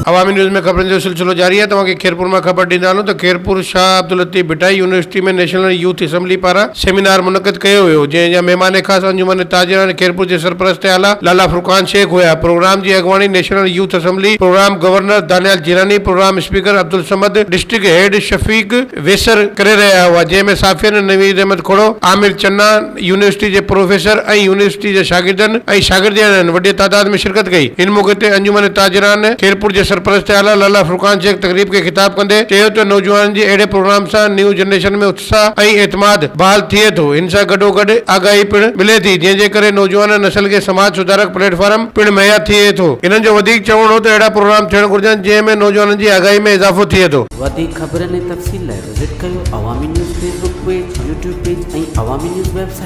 عوامي news ۾ خبرن جو سلسلو جاري آهي توهان کي خيرپور مان خبر ڏيندا هلون ته Khairpur Shah Abdul Latif Bhittai university ۾ national youth assembly پاران سيمينار منعقد ڪيو ويو جنهن جا مهمان خاص انجمن تاجران خيرپور جي سرپرست اعليٰ لالا فرقان شيخ هيا پروگرام جي اڳواڻي national youth assembly programme governor Daniyal Jilani programme speaker Abdul Samad district head Shafiq Wesar ڪري رهيا هئا، جنهن ۾ صحافين نويد احمد کوڙو، عامر چنا، يونيورسٽي جي پروفيسر ۽ يونيورسٽي جي شاگردن ۽ شاگردياڻين وڏي تعداد ۾ شرڪت ڪئي. ان موقعي تي انجمن تاجران خيرپور جي سرپرست اعليٰ لالا فرقان شيخ تقريب کي خطاب ڪندي چيو ته نوجوانن جي اهڙي پروگرام سان نيو جنريشن ۾ اتساهه ۽ اعتماد بحال ٿئي ٿو، ان سان گڏوگڏ آگاهي پڻ ملي ٿي، جنهن جي ڪري نوجوان نسل کي سماج سڌارڪ پليٽ فارم پڻ مهيا ٿئي ٿو. انهن جو وڌيڪ چوڻ هو ته اهڙا پروگرام ٿيڻ گهرجن، جنهن ۾ نوجوانن جي آگاهي ۾ اضافو ٿئي ٿو. وڌيڪ خبرن ۽ تفصيل لاء وزٽ ڪيو Awami news Facebook page, YouTube page ۽ Awami news website.